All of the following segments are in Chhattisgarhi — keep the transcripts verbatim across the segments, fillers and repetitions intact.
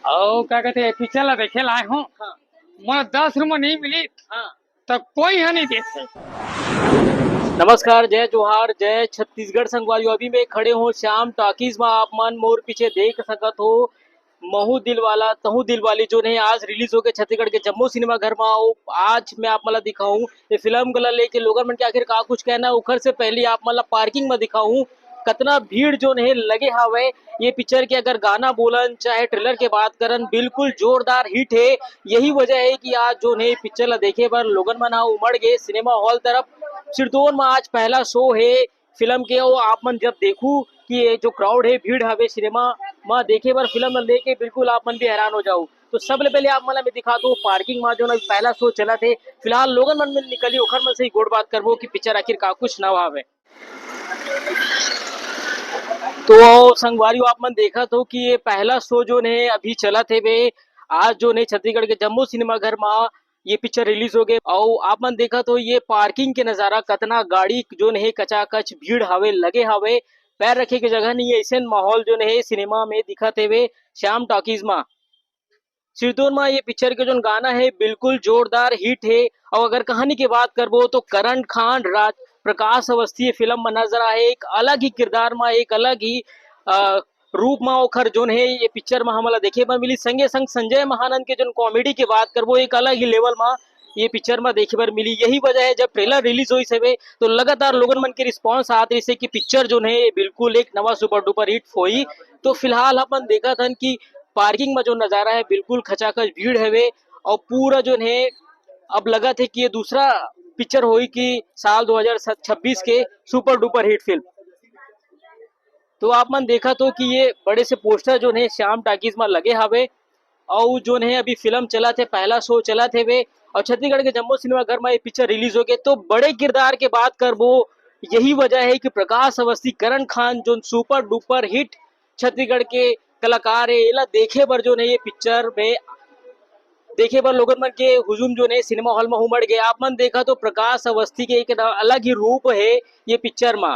अउ का कहते, पिक्चर ला देखे लाए हूँ। हाँ। मोला दस रुपये नहीं मिली। हाँ। त कोई ह नहीं देखे। नमस्कार, जय जोहार, जय छत्तीसगढ़ संगवारी। अभी मैं खड़े हूँ श्याम टॉकीज में, आप मन मोर पीछे देख सकत हो महू दिलवाला तहू दिलवाली जोन हे आज रिलीज होके छत्तीसगढ़ के जम्मो सिनेमा घर में। अउ आज मैं आप मन ला दिखाऊं ये फिल्म ला लेके लोगन मन के आखिर का कुछ कहना है। ओखर से पहले आप मन ला पार्किंग में दिखाऊं कतना भीड़ जोन हे लगे हावय ये पिक्चर के। अगर गाना बोलन चाहे ट्रेलर के बात करन, बिल्कुल जोरदार हिट हे। यही वजह हे कि आज जोन हे पिक्चर ला देखे बर लोगन मन ह उमड़ गे सिनेमा हॉल तरफ। सिरदोन में आज पहला शो हे फिल्म के। अउ आप मन जब देखू कि ये जो क्राउड हे, भीड़ हवे सिनेमा में देखे बर फिल्म ला लेके, बिल्कुल आप मन भी हैरान हो जाओ। तो सबले पहले आप मन ला मैं दिखात हूँ पार्किंग में जोन अभी पहला शो चलत हे। फिलहाल लोगन मन में निकली, ओखर मन से ही गोठ बात करबो कि पिक्चर आखिर का कुछ नवा हवे। तो संगवारी हो, आप मन देखत हो कि ये पहला शो जोन हे अभी चलत हे बे। आज जोन हे छत्तीसगढ़ के जम्मो सिनेमा घर में ये पिक्चर रिलीज हो गे। अउ आप मन देखत हो ये पार्किंग के नजारा, कतना गाड़ी जोन हे कचाकच भीड़ हवे लगे हवे, पैर रखे के जगह नहीं हे। ऐसन माहौल जोन हे सिनेमा में दिखत हेवे श्याम टॉकीज में। सिरदोन में ये पिक्चर के जोन गाना हे बिल्कुल जोरदार हिट हे। अउ अगर कहानी के बात करबो तो करण खान, राज प्रकाश अवस्थी ये फिल्म में नजर आए, एक अलग ही किरदार में, एक अलग ही अ, रूप में ओखर जोन हे ये पिक्चर में हमला देखे बर मिली। संगे संग संजय महानंद के जोन कॉमेडी के बात करबो, एक अलग ही लेवल में ये पिक्चर में देखे बर मिली। यही वजह हे जब ट्रेलर रिलीज होइस हवे तो लगातार लोगन मन के रिस्पांस आत रहिस हे कि पिक्चर जोन हे ये बिल्कुल एक नवा सुपर डुपर हिट होही। तो फिलहाल अपन देखत हन कि पार्किंग में जो नजारा हे बिल्कुल खचाखच भीड़ हवे अउ पूरा जोन हे अब लगत हे कि ये दूसरा पिक्चर होही कि साल दो हज़ार छब्बीस के सुपर डुपर हिट फिल्म। तो आप मन देखत हो कि ये बड़े से पोस्टर जोन हे श्याम टॉकीज में लगे हवे अउ जोन हे अभी फिल्म चलत हे, पहला शो चलत हेवे अउ छत्तीसगढ़ के जम्मो सिनेमा घर में ये पिक्चर रिलीज हो गे। तो बड़े किरदार के बात करबो, यही वजह हे कि प्रकाश अवस्थी, करण खान जोन सुपर डुपर हिट छत्तीसगढ़ के कलाकार हे, एला देखे बर जोन हे ये पिक्चर में देखे बर लोगन मन के हुजूम जोन हे सिनेमा हॉल में उमड़ गे। आप मन देखत हो प्रकाश अवस्थी के एक अलग ही रूप हे ये पिक्चर में।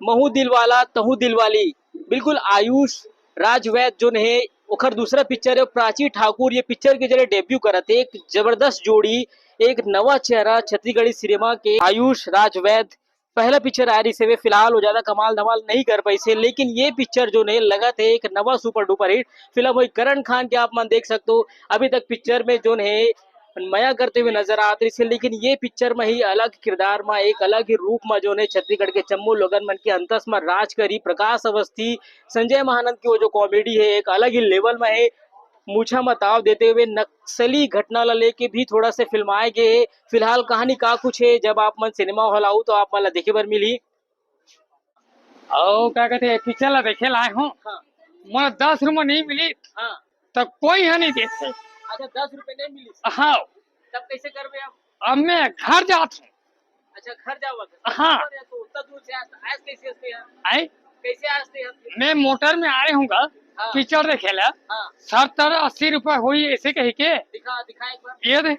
महू दिलवाला तहू दिलवाली, बिल्कुल आयुष राज वैद्य जोन हे ओखर दूसरा पिक्चर हे प्राची ठाकुर, ये पिक्चर के जरिए डेब्यू करत हे एक जबरदस्त जोड़ी, एक नवा चेहरा छत्तीसगढ़ी सिनेमा के। आयुष राज वैद्य पहला पिक्चर आय रहिस हवे, फिलहाल वो ज्यादा कमाल धमाल नहीं कर पाइस हे, लेकिन ये पिक्चर जोन हे लगत हे एक नवा सुपर डुपर हिट फिल्म होही। करण खान के आप मन देख सकते हो अभी तक पिक्चर में जोन हे मया करते हुए नजर आत रहिस हे, लेकिन ये पिक्चर में ही अलग किरदार में, एक अलग ही रूप में जोन हे छत्तीसगढ़ के जम्मो लोगन मन के अंतस में राज करी। प्रकाश अवस्थी, संजय महानंद की वो जो कॉमेडी हे एक अलग ही लेवल में हे। मूछा म ताव देते हुए नक्सली घटना ला लेके भी थोड़ा से फिल्माए गे हे। फिलहाल कहानी का कुछ हे, जब आप मन सिनेमा हॉल आऊ तो आप मन ला देखे बर मिलही। अउ का कहते, पिक्चर ला देखे लाए हूँ। हाँ। मोला दस रुपये नहीं मिली। हाँ। तब कोई ह नहीं देखे। अच्छा, दस रुपये नहीं मिली? हाँ। तब कैसे करबे अब? अब मैं घर जात हूँ। अच्छा, घर जाओगे? हाँ। अरे, तो उतना दूर से आज, आज कैसे हंसते हैं? आए? कैसे हंसते हैं? मैं मोटर में आए हूँ गा, हाँ। पिक्चर देखे ला। हाँ। सत्तर अस्सी रुपये होई ऐसे कही के। दिखा, दिखा एक बार। ये दे।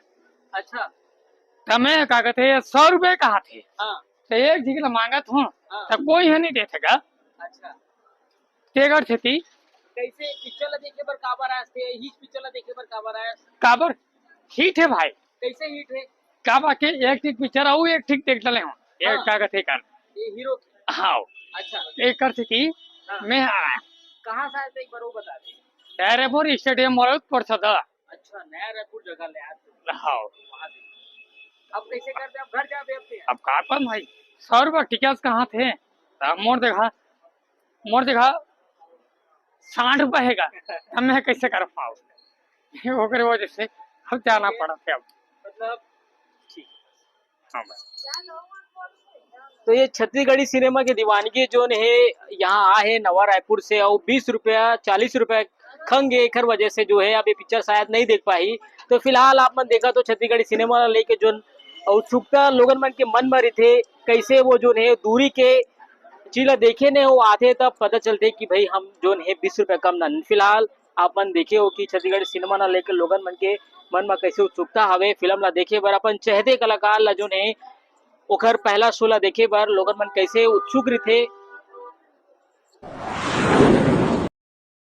अच्छा। तो मैं का कहते हैं, सौ रुपये कहा थे। हाँ। तो एक झिकला मांगत हूँ, हाँ। तो कोई ह नहीं देथे गा। अच्छा। तेकर सेती। कैसे पिक्चर ला देखे बर काबर आए थे? हिट पिक्चर ला देखे बर काबर आए? काबर? हिट हे भाई। कैसे हिट हे? काबर के एक ठीक पिक्चर आऊ एक ठीक देख डले हूँ। एक हाँ। का कथे कर। ये हीरो की? हाँ। अच्छा। एकर सेती हाँ। मैं आया। कहाँ से आए थे एक बार वो बता दे। नया रायपुर स्टेडियम मोड़ पर सदा। अच्छा, नया रायपुर जगह ले आए थे। हाँ। वहाँ से। अब कैसे करते? अब घर जाबे अब के? अब का करूँ भाई, सौ रुपये टिकट कहाँ थे? अब मोर देखा, मोर देखा, साठ रुपये हे गा, अब मैं कैसे कर पाऊँ? ओकरे वजह से अब जाना पड़ा थे अब। मतलब, ठीक। हाँ भाई। तो ये छत्तीसगढ़ी सिनेमा के दीवानगी जोन हे, यहाँ आ हे नवा रायपुर से, अउ बीस रुपया, चालीस रुपया खंगे, एकर वजह से जो हे अब ये पिक्चर शायद नहीं देख पाही। तो फिलहाल आप मन देखा तो छत्तीसगढ़ी सिनेमा ला लेके जोन उत्सुकता लोगन मन के मन में रहिथे, कैसे वो जोन हे दूरी के चीज ला देखे ने हो आथे, तब पता चलथे कि भाई हम जोन हे बीस रुपया कम ना। फिलहाल आप मन देखे हो कि छत्तीसगढ़ी सिनेमा ला लेके लोगन मन के मन में कैसे उत्सुकता हवे फिल्म ला देखे बर, अपन चहेते कलाकार ला जोन हे ओखर पहला शो ला देखे बर लोगन मन कैसे उत्सुक रहिथे।